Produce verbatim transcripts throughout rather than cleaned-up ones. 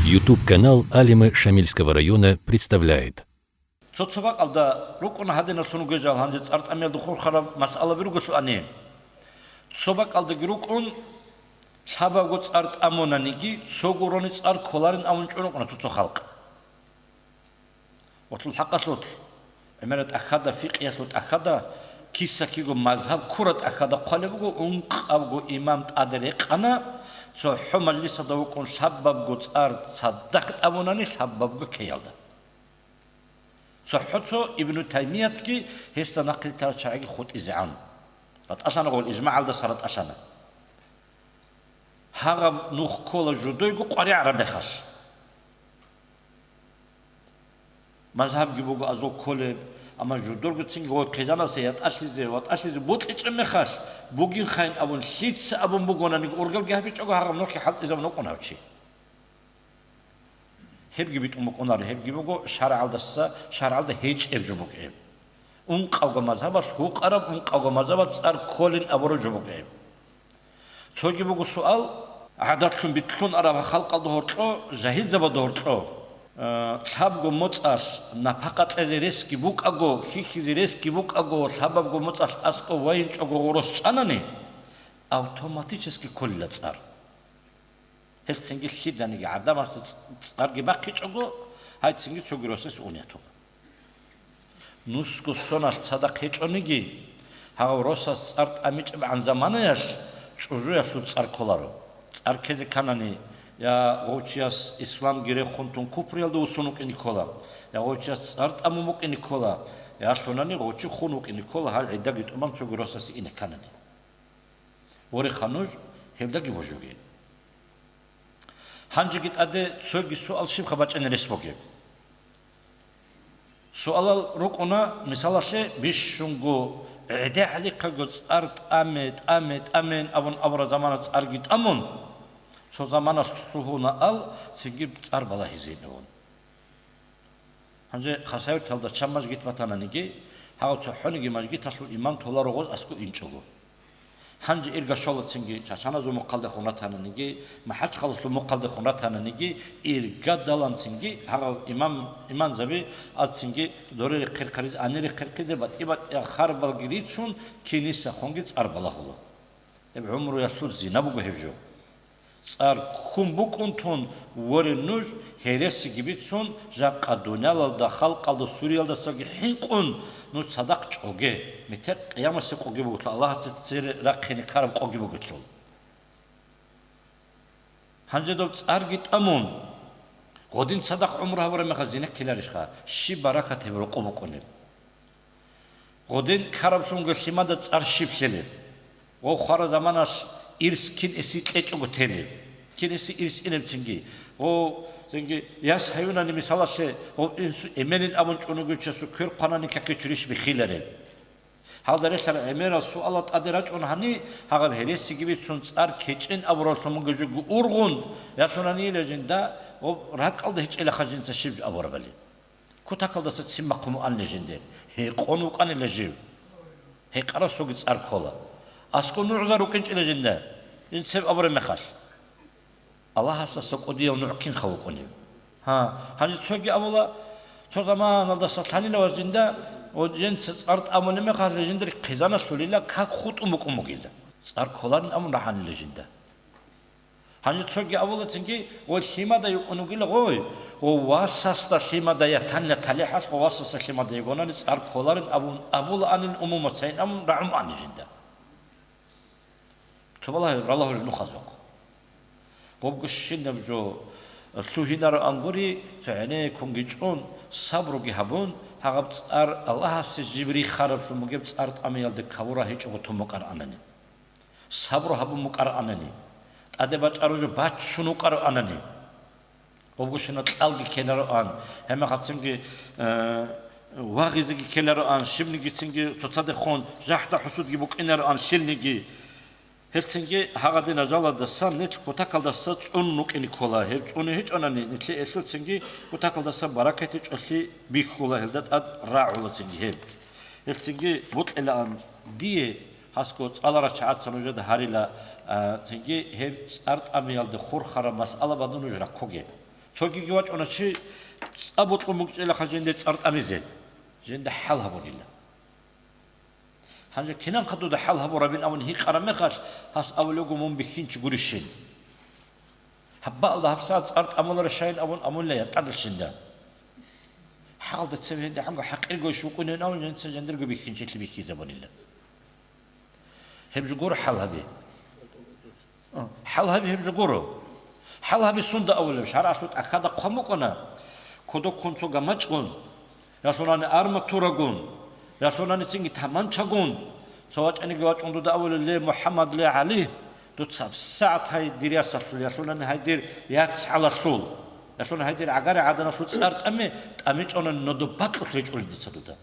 YouTube-канал Алимы Шамильского района представляет. Цо-цо бакӀалда рукӀуна гьадиналъун вугев жал, гьанже цӀар тӀамиялда хурхараб масъалаби ругелъул ани. Цо бакӀалдаги рукӀун, лъабабго цӀар тӀамунаниги, цо гурони цӀар кколарин абун чӀун рукӀуна цо-цо халкъ. Гъолъул хӀакъалъулъ, гӀемерал тӀахьада, фикъиялъул тӀахьада, киса-киго мазгьаб ккураб тӀахьада хъвалеб буго, ункъабго имам тӀаде рекъана, цохӀо мажлисалда вукӀун лъабабго цӀар цадахъ тӀамунани лъабабго ккеялда. ЦохӀо-цо Ибну Таймиятги гьесда нахъе тарал чагӀиги хутӀизегӀан. РатӀалъана гъол, ижмагӀалдаса ратӀалъана. Гьагъаб нух ккола жудойго къваригӀараб мехалъ. Мазгьабги буго азул кколеб, амма жудоргоцинги гъой хъизаналъе ятӀалъизе, ватӀалъизе бокьичӀеб мехалъ, бугин хайин абун, лъица абун бугонаниги, ургалги гьабичӀого гьагъаб нухги хӀалтӀизабун вукӀун гьав чи. Гьебги битӀун букӀунаро, гьебги буго шаргӀалдаса, шаргӀалда гьечӀеб жо букӀин. Ункъавго мазгьабалъ гьукъараб, ункъавго мазгьабалъ цӀар кколин абураб жо букӀин. Цоги буго суал, гӀадатлъун битлъун араб халкъалда гьоркьо, жагьилзабазда гьоркьо, э, лъабго моцӀалъ напакъа кьезе ресги букӀаго, хьихьизе ресги букӀаго, лъабабго моцӀалъ аскӀов вайинчӀого гъорос чӀанани, автоматически кколила цӀар. Гьелцинги лъиданиги гӀадамасда цӀ-, цӀарги бахъичӀого, гьайцинги цоги росас унетула. Нусго соналъ цадахъ гьечӀониги, гьав росас цӀар тӀамичӀебгӀан заманаялъ чӀужуялъул цӀар кколаро. ЦӀар ккезе кканани, я гъов чияс исламги рехун тун купруялда вуссун вукӀине ккола, я гъов чияс цӀар тӀамун букӀине ккола, я лъунани гъов чи хун вукӀине ккола, гьал гӀидаги тӀубан цоги росасе ине кканани. Вореха нуж, гьелдаги божуге. Гьанжеги тӀаде цоги суал щибха бачӀине рес бугеб? Суалал рукӀуна, мисалалъе, бищунго гӀедегӀлихъего цӀар тӀаме, тӀаме, тӀамейин абун абураб замана цӀарги тӀамун, цо заманалъ лъугьуна ал, цинги цӀар балагьизейин абун. Гьанже Хасавюрталда чан мажгит батананиги, гьав цохӀониги мажгиталъул имам толаро гъоз аскӀов инчӀого. Гьанже ирга щолацинги, чачаназул мухъалдехун ратананиги, МахӀачхъалалъул мухъалдехун ратананиги, иргадаланцинги гьагъав имам, имамзаби ацинги доререхъерхъаризе, анирехъерхъизе батӀи-батӀияб харбалги рицун, кинисахунги цӀар балагьула. Гьеб гӀумруялъул зина буго гьеб жо. ЦӀар ккун букӀун тун, воре нуж, гьересиги бицун, жакъа дуниялалда, халкъалда, суриялдасаги хӀинкъун, нуж цадахъ чӀоге, метер къиямасеб къоги бугелъул, Аллагьасда цере рахъине ккараб къоги бугелъул. Гьанже доб цӀарги тӀамун, гъодин цадахъ гӀумру гьабураб мехалъ зина ккеларищха? Щиб баракат гьеб рокъоб букӀунеб? Гъодин ккараблъунго лъимада цӀар щиб лъелеб? Гъов хвараб заманалъ ирс кин эси кьечӀого телеб? Кин эси ирс инебцинги, гъов цинги яс гьаюнани мисалалъе, гъов инсу эменин абун чӀунугев чиясул квер хъванани какичурищ биххилареб? Гьалда релълъарал гӀемерал суалал тӀаде рачӀун гьани, гьагъаб гьересиги бицун цӀар кечӀин абураллъун бугеб жого ургъун, ялъунанила жинда ва ракӀалда гьечӀелаха жинца щиб абурабали. Кутакалдаса ццин бахъун вукӀанила жинде, гьекъон вукӀанила жив. Гьекъарасулги цӀар ккола. АскӀов нугӀзар рукӀинчӀила жинда, жинцеб абураб мехалъ. Аллагьасдаса кӀудияв нугӀ кинха вукӀунев? Гьа, гьанже цоги абула, цо заманалдаса лъалила ва жинда, ва жинца цӀар тӀамулеб мехалъ жиндир хъизаналъулила как хутӀун букӀун бугила. ЦӀар кколарин абун рагӀанила жинда. Гьанже цоги абула цинги, ва лъимада йукӀун вугила гъой, ва васасда лъимада ятанна талихӀалъ, ва васасда лъимада йигонани цӀар кколарин абун абулаанин умумат сайин абун рагӀун ани жинда. Цо балагье, ралагьулел нухазухъ. Гъобго щинаб жо лъугьинароан гури, цо гӀенеккунги чӀун, сабруги гьабун, гьагъаб цӀар Аллагьасе жиб рихараблъун бугеб цӀар тӀамиялде кавура гьечӀого тун букӀароанани. Сабру гьабун букӀароанани. ТӀаде бачӀараб жо баччун вукӀароанани. Гъобгощина кьалги ккелароан, гьемахъацинги, э, вагъизеги ккелароан, щибнигицинги цоцадехун жахӀда-хӀусудги букӀинароан лъилниги. Гьелцинги гьагъадина жалаздасан нилъ кутакалдаса цӀун рукӀине ккола. Гьеб цӀуне гьечӀонани, нилъе элъуцинги кутакалдаса баракати чӀолъи бихьула, гьелда тӀад рагӀулацинги гьеб. Гьелцинги букьилаан дие, хасго цӀаларал чагӀаца нужеда гьарила, а, цинги гьеб цӀар тӀамиялде хурхараб масъала бадун нуж раккуге. Цогиги вачӀуна чи цӀа бокьун букӀинчӀелаха жинде цӀар тӀамизе, жинда хӀал гьабунила. Гьанже кинанха дуда хӀал гьабурабин абун гьикъараб мехалъ, гьас абулего мун бихьинчи гурищин. Гьаббаалда гьабсагӀат цӀар тӀамуларищайин абун абунила ятӀадалщинда. Хьалда цеве гьедигӀанго хӀакъиргойищ вукӀунин абун жинца жиндирго бихьинчилъи бихьизабунила. Гьеб жо гуро хӀал гьаби. ХӀал гьаби гьеб жо гуро. ХӀал гьаби сунда абулеб? ШаргӀалъул тӀахьазда хъван букӀана, кодоккун цо гамачӀгун, ялъунани арматурагун, ялъунани цинги таманчагун, цо вачӀаниги вачӀун дуда абулел: «Ле, МухӀаммад, ле, ГӀали, дуца гьабсагӀат гьай дир ясалъул, ялъунани гьай дир яцгӀалалъул, ялъуна гьай дир гӀагари гӀаданалъул цӀар тӀаме, тӀамичӀонани нодо бакьулъ гьечӀолин дица дуда».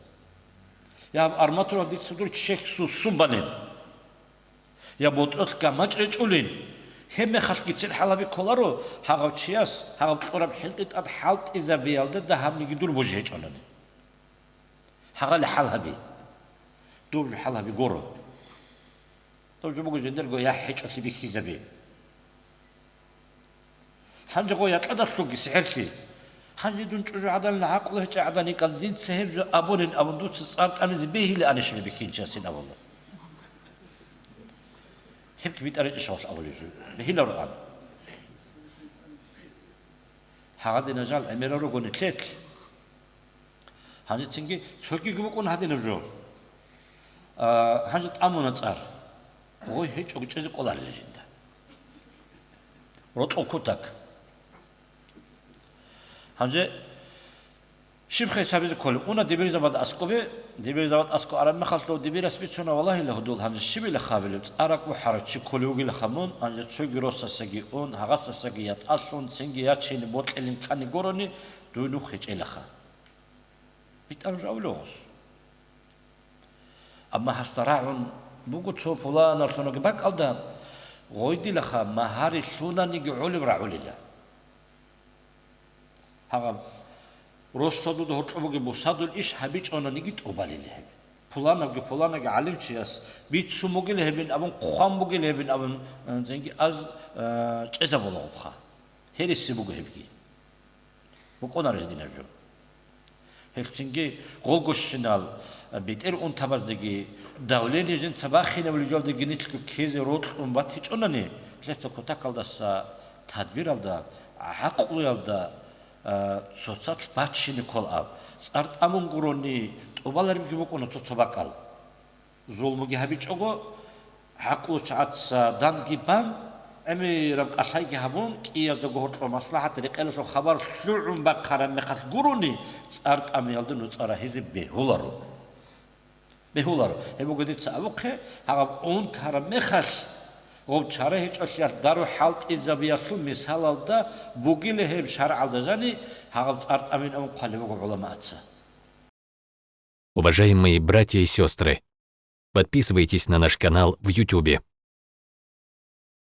Я гьаб арматура дица дур чехь сусун балин, я ботӀролъ гамачӀ речӀулин. Гьеб мехалъ гицин хӀал гьаби кколаро, гьагъав чияс гьагъаб кьураб хӀинкъи тӀад хӀалтӀизабиялда дагьабниги дур божи гьечӀолани. Гьагъали хӀал гьаби. Доб жо хӀал гьаби гуро. Доб жо буго жиндирго яхӀ гьечӀолъи бихьизаби. Гьанже гъо якьадалъулги сихӀерлъи. Гьанже дун чӀужугӀаданила гӀакълу гьечӀеб гӀадан йикӀан, дица гьеб жо абунин абун дуца цӀар тӀамизе бегьилаанищали бихьинчиясин абула. Гьебги битӀаричӀищ гьавалъ абулеб жо? Бегьилароан. Гьагъадина жал гӀемерал ругони лъелъ. Гьанже цинги цогиги букӀун гьадинаб жо. А, гьанже тӀамуна цӀар. Гъой гьечӀого чӀезе кӀоларила жинда. Рокьул кутак. Гьанже щиб хисабизе кколеб? Уна дибирзабад аскӀобе, дибирзабад аскӀо араб мехалъ дов дибирас бицуна: «Валагьила гьудул, гьанже щибила хабилеб? ЦӀаракӀ бухӀарав чи кколев вугила хамун, гьанже цоги росасаги ун, гьагъасасаги ятӀалъун, цинги ячейин бокьилин ккани гурони, дуй нух гьечӀелаха». БитӀараб жо абулев гъос. Амма гьасда рагӀун буго цо пуланалъунаги бакӀалда, гъойдилаха магьари лъунаниги гӀолеб рагӀулила. Гьагъаб росдуда гьоркьоб бугеб бусадул иш гьабичӀонаниги тӀубалила гьеб. Пуланабги пуланаги гӀалимчияс бицун бугила гьебин абун, хъван бугила гьебин абун, э, цинги аз, э, чӀезабулагъубха. Гьереси буго гьебги. БукӀунаро гьединаб жо. Гьелцинги гъолгощинал, бетӀер унтабаздеги, давление жинца бахинабулел жалдеги нилъго ккезе рокьун батичӀонани, лъеца кутакалдаса тадбиралда, гӀакълуялда, а, цоцалъ бачине кколаб, цӀар тӀамун гурони, тӀубаларебги букӀуна цо-цо бакӀал. Зулмуги гьабичӀого, гӀакълу чагӀаца данги бан, гӀемераб кӀалъайги гьабун, кӀияздаго гьоркьоб маслахӀат рекъелалъул хабар лъугӀун бахъараб мехалъ гурони, цӀар тӀамиялда нуцӀа рагьизе бегьуларо. Бегьуларо. Гьеб буго дица абухъе, гьаб унтараб мехалъ, гъоб чара гьечӀолъиялъ дару хӀалтӀизабиялъул мисалалда бугила гьеб шаргӀалда жани, гьаб цӀар тӀамин абун хъвалеб буго гӀуламаца. Уважаемые братья и сестры, подписывайтесь на наш канал в Ютубе.